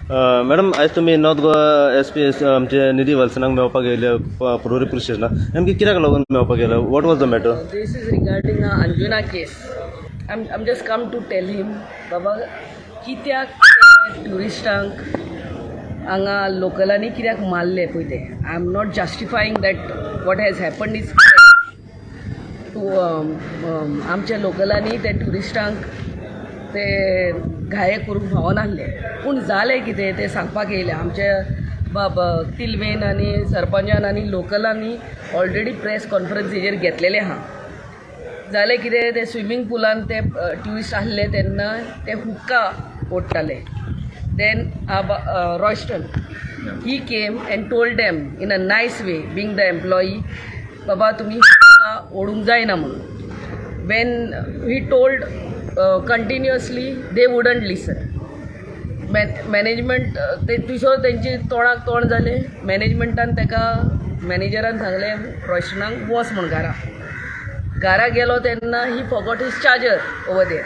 Madam, आयज तुमी north Goa S P आमचे निधी वल्सनाक मेळपाक येयले पर्वरी पुलीस स्टेशनार. नेमकें कित्याक लागून मेळपाक येयले? What was the matter? This is regarding Anjuna case. I'm just come to tell him, बाबा, कित्याक ट्युरिस्टांक हांगा लोकलांनी कित्याक मारले पळय ते. I am not justifying that. What has happened is to आमच्या लोकलांनी ते ट्युरिस्टांक ते घाये करूंक फावनासले. पूण जालें कितें तें सांगपाक येयलें. आमचे बाब तिलवेन आनी सरपंचान आनी लोकलांनी ऑलरेडी प्रेस कॉन्फरन्स हेजेर घेतलेले आहा. जालें कितें, ते स्विमींग पुलान ते ट्युरिस्ट आहले तेन्ना ते हुक्का ओडटाले. Then Royston, he came and told them in a nice way, being the employee, बाबा, तुमी हुक्का ओडूंक जायना म्हणून. When he told continuously, they wouldn't listen. Management ते थंयसर तेंची तोंडाक तोंड जालें. मॅनेजमेंटान ताका, मॅनेजरान सांगलें रॉयस्टनाक, वच म्हूण घरा. घरा गेलो तेन्ना he forgot his charger over there.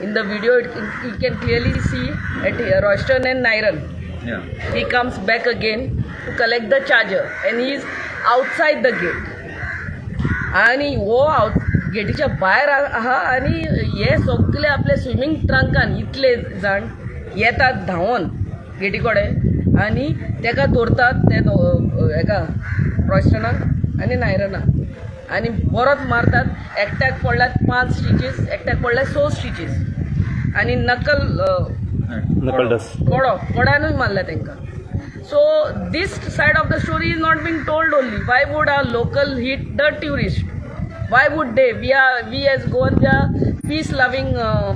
In the video you can clearly see at Royston and Nyron. He comes back again to collect the charger and he is outside the gate. आणि हो out गेटीच्या भायर आहा आनी हे सगळे आपले swimming ट्रंकान इतले जाण येतात धांवोन गेटी कडेन आनी तेका दवरतात, ते हेका, रॉयस्टनाक आनी नायरनाक, आनी बरोच मारतात. एकट्याक पडल्यात पांच स्टिचीस, एकट्याक पडल्यात स स्टिचीस आनी नकल नकल डस्ट. कोडो कोड्यानूय मारल्या तांकां. So this side of the story is not being told only. Why would a local hit the tourist? Why would they? We as Goan, we are peace loving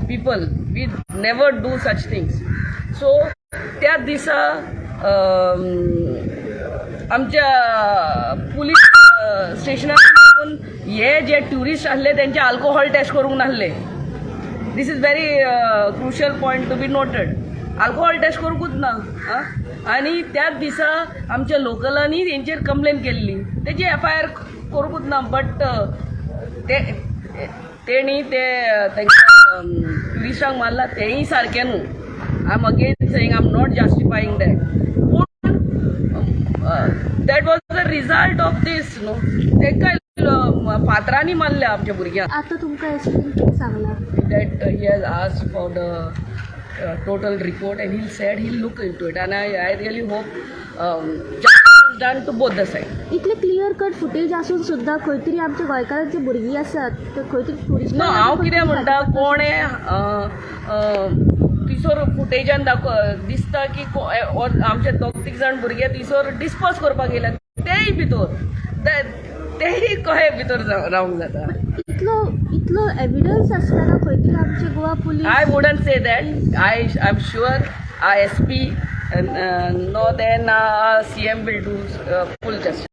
people. We never do such things. So त्या दिसा आमच्या police स्टेशनार हे जे tourist आहले, तेंचे alcohol taste करूंक नासले. This is very crucial point to be noted. Alcohol test करूंकूच ना. आं, आनी त्याच दिसा आमच्या लोकलांनी तेंचेर कंप्लेन केल्ली, तेजी एफआयआर करूंकूच ना. बट ते तेणी ते तांकां ट्युरिस्टांक मारला तेंय सारकें न्हू. I am again saying, I am not justifying that, पूण that was the result of this न्हू. तांकां फातरांनी मारल्या आमच्या भुरग्यांक. आतां तुमकां एस पीन कितें सांगलां? That he has asked for the total report and he said he'll look into it and I really hope justice is done to both the sides. इतले क्लियर कट फुटेज आसून सुद्दां खंय तरी आमच्या गोंयकारांची भुरगीं आसात, ते खंय तरी टुरिस्ट नो, हांव कितें म्हणटा, कोणें थंयसर फुटेजान दाखो दिसता की आमचे दोग तीग जाण भुरगे थंयसर डिस्पर्स करपाक येयल्यात, तेय भितर तेय कशे भितर रावंक जाता? इतलो इतलो एविडन्स आसतना खंय तरी आमचे Goa police I wouldn't say that. I'm sure our SP and no, then CM will do full justice.